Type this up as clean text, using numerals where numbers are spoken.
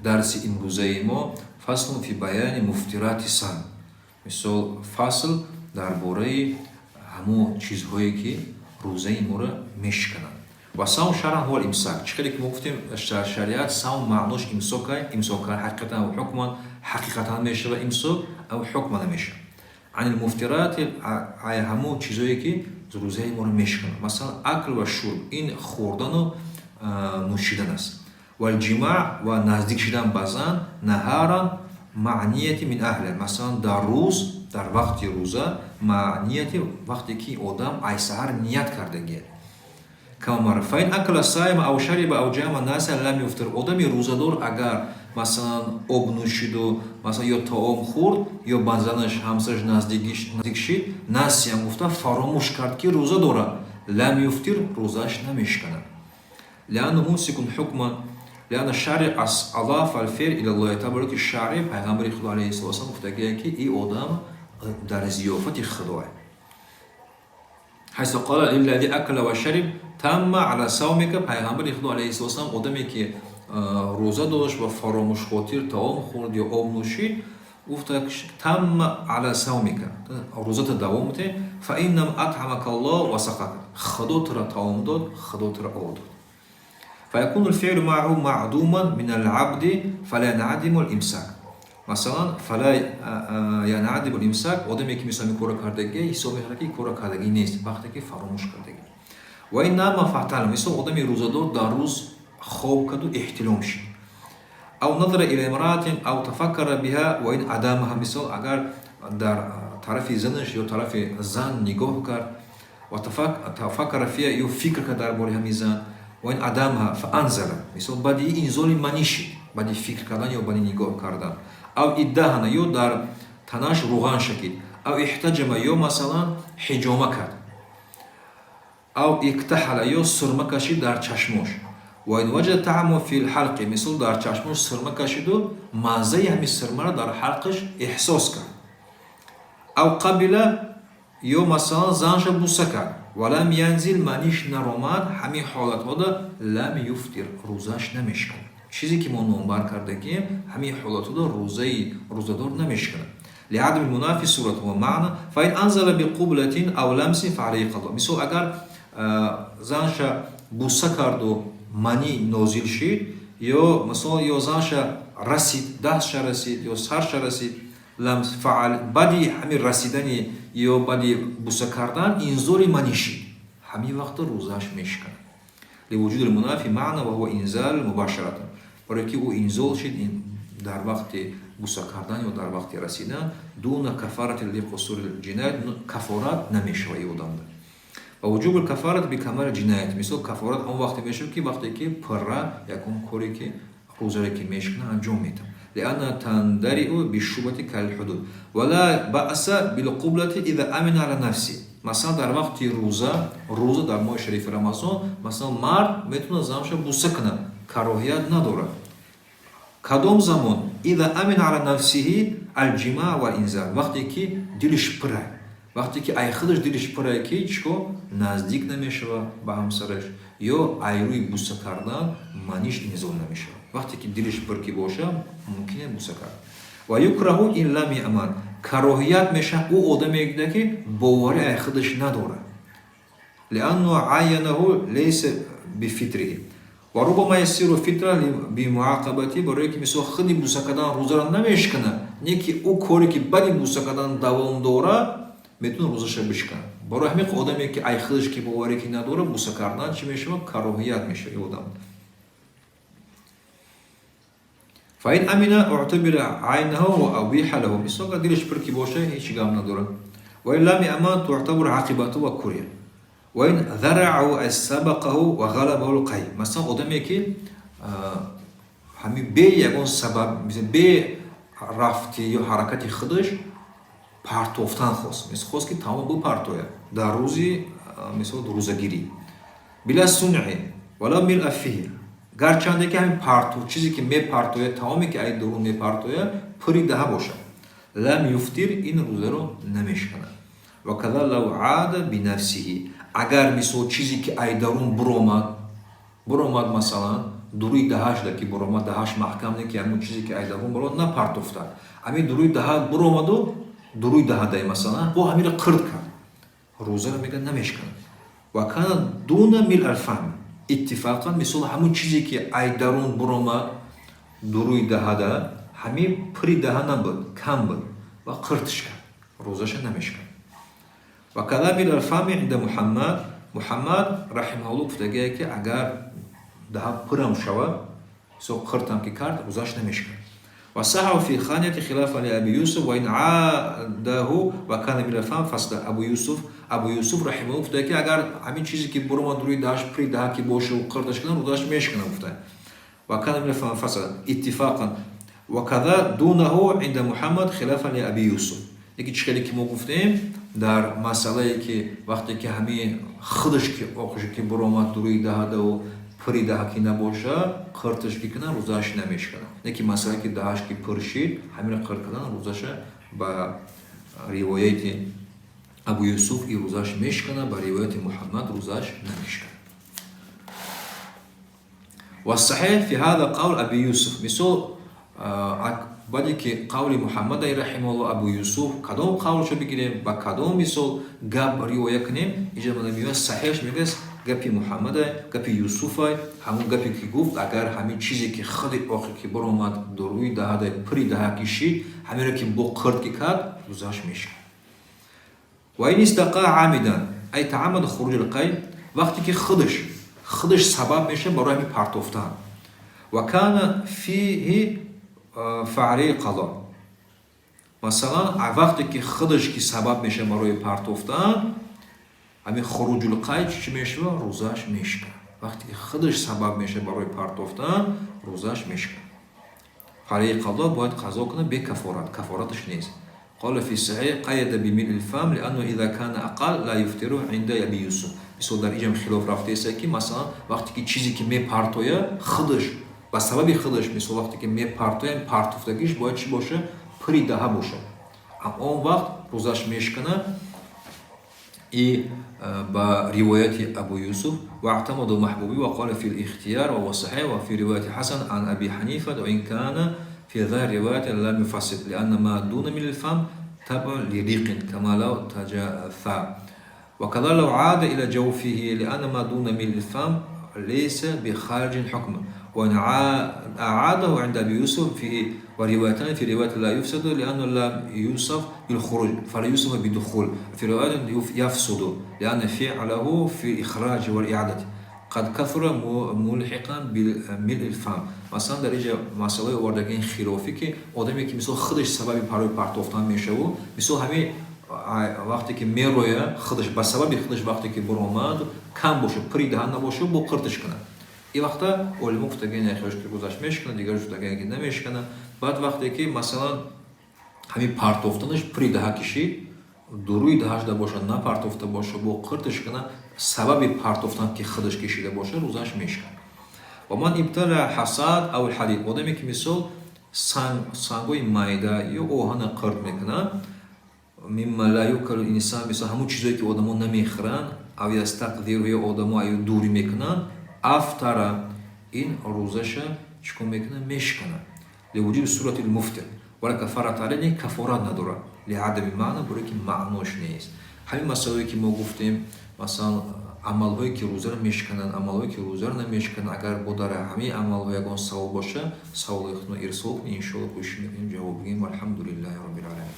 Дарси имрӯзаи мо فصل في بيان مفطرات الصوم. Мисол, фасл дар бораи ҳамон чизҳое, ки рӯзаи моро мешикананд. والصوم شرعا هو الإمساك. Чӣ хеле ки мо гуфтем, дар шариат савм маънош имсокай, имсок ҳақиқатан ва ҳукман, ҳақиқатан мешава имсок ав ҳукма намешава. عن المفطرات, ай ҳамон чизҳое, ки рӯзаи моро мешикананд. Масалан, أكل وشرب, ин хӯрдану нӯшидан аст. والجماع, ва наздик шидан ба зан, نهارا مع النية من أهله. Масалан, дар рӯз, дар вақти рӯза, مع النية, вақте ки одам ай саҳар ният кардагия. كما مر. فإن أكل الصائم أو شرب أو جامع ناسيا لم يفطر. Одами рӯзадор агар, масалан, об нӯшиду, масалан, ё таом хӯрд, ё ба занаш, ҳамсараш наздик шид, ناسيا гуфта, фаромӯш кард, ки рӯза дорад, لم يفطر, рӯзааш намешиканад. لأنه ممسك حكما لأن الشارع أضاف الفعل إلى الله تعالى, ки шаръи пайғамбари Худо алайҳиссалоту вассалам гуфтагие, ки ин одам дар зиёфати Худое. حيث قال للذي أكل وشرب تم على صومك. Пайғамбари Худо алайҳиссалоту вассалам одаме, ки рӯза дошт ва фаромӯшхотир таом хӯрд ё об нӯшид, гуфта: تم على صومك, рӯзата давом те, فإنما أطعمك الله وسقاك, Худо тура таом дод, Худо тура об дод. فيكون الفعل معه معدوما من العبد فلا ينعدم الإمساك. Масалан, فلا ينعدم الإمساك. Одаме, ки мисол кора кардагӣ, ҳисоб мекунад, ки кора кардагӣ нест, вақте ки фаромӯш кардагӣ. وإن نام فاحتلم. Мисол, одами рӯзадор дар рӯз хоб карду эҳтилом шид. أو نظر إلى امرأة أو تفكر بها وإن عدمها. Мисол, агар дар тарафи занаш ё тарафи зан нигоҳ кард, ва تفكر فيها, ё фикр кард дар бораи ҳамин зан, وإن عدمها فأنزل. Мисол, баъди инзоли манӣ шид, баъди фикр кардан ё баъди нигоҳ кардан. أو ادهن, ё дар танаш руған шакид. أو احتجم, ё, масалан, ҳиҷома кард. أو اكتحل, ё сурма кашид дар чашмош. وإن وجد طعمه في الحلق. Мисол, дар чашмош сурма кашиду маззаи ҳамин сурмаро дар ҳалқаш эҳсос кард. أو قبل, ё, масалан, занша буса кард. ولم ينزل, маниш наромад, ҳамин ҳолатҳода لم يفطر, рӯзааш намешиканад. Чизе ки мо номбар кардагием, ҳамин ҳолатҳода рӯзаи рӯзадор намешиканад. لعدم المنافي صورة ومعنى. فإن أنزل بقبلة أو لمس فعليه قضاء. Мисол, агар занша буса карду манӣ нозил шид, ё, мисол, ё занша расид, дастша расид ё сарша расид, لمس فعل, баъди ҳамин расидани ё баъди буса кардан инзоли манӣ шид, ҳамин вақта рӯзааш мешиканад. لوجود المنافي معنى وهو إنزال مباشرة, барое ки ӯ инзол шид дар вақти буса кардан ё дар вақти расидан. دون كفارة لقصور الجناية, кафорат намешава и одамда. ووجوب الكفارة بكمال الجناية. Мисол, кафорат он вақте мешавад, ки вақте ки пурра ягон коре, ки рӯзаре ки мешикана, анҷом медиҳад. لأنها تندرئ بالشبهة كالحدود. ولا بأس بالقبلة إذا أمن على نفسه. Масалан, дар вақти рӯза, рӯза дар моҳи шарифи Рамазон, масалан, мард метавонад занша буса кунад, кароҳият надорад. Кадом замон? إذا أمن على نفسه الجماع والإنزال, вақте ки дилиш пурай, вақте ки ай худаш дилиш пурай, ки чико наздик намешава ба ҳамсараш ё айрӯи буса кардан маниш инзол намешавад. Вақте ки дилиш пур ки боша, мумкине буса кард. ويكره إن لم يأمن. Кароҳият мешавад ӯ одаме, ки боварӣ ай худаш надорад. لأنه عينه ليس بفطره وربما يصير فطرا بمعاقبته. Барое ки, мисол, худи буса кардан рӯзаро намешиканад, не ки ӯ коре, ки баъди буса кардан давом дорад, метавонад рӯзаша бишиканад. Барои ҳамин одаме, ки ай худаш ки боварӣ ки надорад, буса кардан чӣ мешавад? Кароҳият мешавад одам. فإن أمن اعتبر عينه وأبيح له. Мисол, агар дилаш пур ки боша, ҳеҷ гап надорад. وإن لم يأمن تعتبر عاقبته وكره. وإن ذرعه سبقه وغلبه القيء. Масалан, одаме, ки ҳамин бе ягон сабаб, бе рафти ё ҳаракати худаш партофтан хост, мисол, хост, ки тамом бипартояд дар рӯзи, мисол, рӯзагирӣ, بلا صنع ولو ملء فيه, гарчанде ки ҳамин парто, чизе ки мепартояд, таоме ки ай дурун мепартояд, пури даҳа бошад, لم يفطر, ин рӯзаро намешиканад. وكذا لو عاد بنفسه. Агар, мисол, чизе ки ай дарун буромад, масалан, Дуруи даҳашда ки буромад, даҳаш маҳкам не, ки ҳамун чизе ки ай дарун буромад, напартофта, ҳамин дуруи даҳа буромаду дуруи даҳадай, масалан, бо ҳамира қирд кард, рӯзаро, мега, намешканад. وكان دون ملء الفم اتفاقا. Мисол, ҳамун чизе ки ай дарун буромад, дуруи даҳада ҳамин пури даҳа набуд, кам буд ва қиртиш кард, рӯзаша намешканад. وكذا ملء الفم عند محمد. Муҳаммад رحمه الله гуфтагие, ки агар даҳа пурам шавад, мисол, қиртам ки кард, рӯзаш намешканад. وصححه في الخانية خلافا لأبي يوسف وإن عاده وكان ملء الفم فسد. Абу Юсуф رحمه الله гуфта, ки агар ҳамин чизе ки буромад, рӯи даҳаш пури даҳа ки боша, қирташ кунад, рӯзаш мешканад, гуфта. وكان ملء الفم فسد اتفاقا وكذا دونه عند محمد خلافا لأبي يوسف. Яки чӣ хеле ки мо гуфтем дар масъалае, ки вақте ки ҳамин худаш ки оқише ки буромад, дуруи даҳадаву пури даҳа ки набоша, қирташ ки кунад, рӯзааш намешканад. Не ки масъалае ки даҳаш ки пур шид, ҳаминро қирт кардан, рӯзаша, ба ривояти Абу Юсуф и рӯзааш мешканад, ба ривояти Муҳаммад рӯзааш намешканад. والصحيح في هذا قول أبي يوسف. Мисол, баъде ки қавли Муҳаммадай رحمه الله, Абу Юсуф кадом қавлшо бигирем, ба кадом, мисол, гап ривоя кунем? Иҷа мана меояд, саҳеҳш, мегӯяд, гапи Муҳаммадай, гапи Юсуфай, ҳамун гапе ки гуфт: агар ҳамин чизе ки худи охир ки баромад, дуруи даҳадай пури даҳа ки шид, ҳаминро ки бо қирд ки кард, рӯзааш мешавад. وإن استقاء عامدا أي تعمد خروج القيء. Вақте ки худаш сабаб мешавад барои ҳамин партофтан, وكان فيه فعليه القضاء. Масалан, вақте ки худаш ки сабаб мешавад барои партофтан, ҳамин خروج القيء, чӣ мешавад? Рӯзааш мешиканад. Вақте ки худаш сабаб мешавад барои партофтан, рӯзааш мешиканад. فعليه القضاء, бояд қазо кунад, бе кафорат, кафораташ нест. قال في الصحيح قيد بملء الفم لأنه إذا كان أقل لا يفطر عند أبي يوسف. Мисол, дар иҷам хилоф рафтаеста, ки масалан, вақте ки чизе ки мепартоя, худаш ба сабаби худаш, мисол, вақте ки мепартоя, партофтагиш бояд чӣ боша? Пури даҳа боша, он вақт рӯзаш мешиканад и ба ривояти Абу Юсуф. واعتمد المحبوبي وقال في الاختيار وهو صحيح. وفي رواية حسن عن أبي حنيفة وإن كان في ظاهر رواية لم يفسد لأن ما دون ملء الفم تبع لريق كما لو تجاثى وكذا لو عاد إلى جوفه لأن ما دون ملء الفم ليس بخارج حكمه. وإن أعاده عند أبي يوسف فيه وروايتان: في رواية لا يفسد لأنه لم يوصف بالخروج فلا يوصف بدخول، في رواية يفسد لأن فعله في إخراج والإعادة قد كثر ملحقا بملء الفم. Масалан, дар инҷа масъалаи овардагии хилофӣ, ки одаме ки, мисол, худаш сабаби барои партофтан мешаву, мисол, ҳамин вақте ки мероя, худаш ба сабаби худаш, вақте ки буромад, кам боша, пури даҳан набоша, бо қиртиш кунад, ин вақта олимо гуфтагии яхеош ки рӯзаш мешиканад, дигараш гуфтагие ки намешиканад. Баъд вақте ки, масалан, ҳамин партофтанаш пури даҳа кишид, дуруи даҳашда боша, напартофта боша, бо қиртиш кунад, сабаби партофтан ки худаш кишида боша, рӯзаш мешиканад. ومن ابتلع حصاة أو الحديد. Одаме ки, мисол, сангои майда ё оҳана қирд мекунад, مما لا يأكله الإنسان, мисол, ҳамун чизое ки одамо намехӯранд, أو يستقذره, ё одамо аю дурӣ мекунанд, أفطر, ин рӯзаша чӣ кор мекунад? Мешиканад. لوجود صورة المفطر ولا كفارة عليه, кафорат надорад, لعدم المعنى, барое ки маънош нест. Ҳамин масъалое ки мо гуфтем, масалан, амалҳое ки рӯзаро мешикананд, амалҳое ки рӯзаро намешикананд, агар бо дар ҳамаи амалҳо ягон савол боша, саволои худро ирсол кунед, иншоалло кӯшиш мекунем, ҷавоб бигӯем. والحمد لله رب العالمين.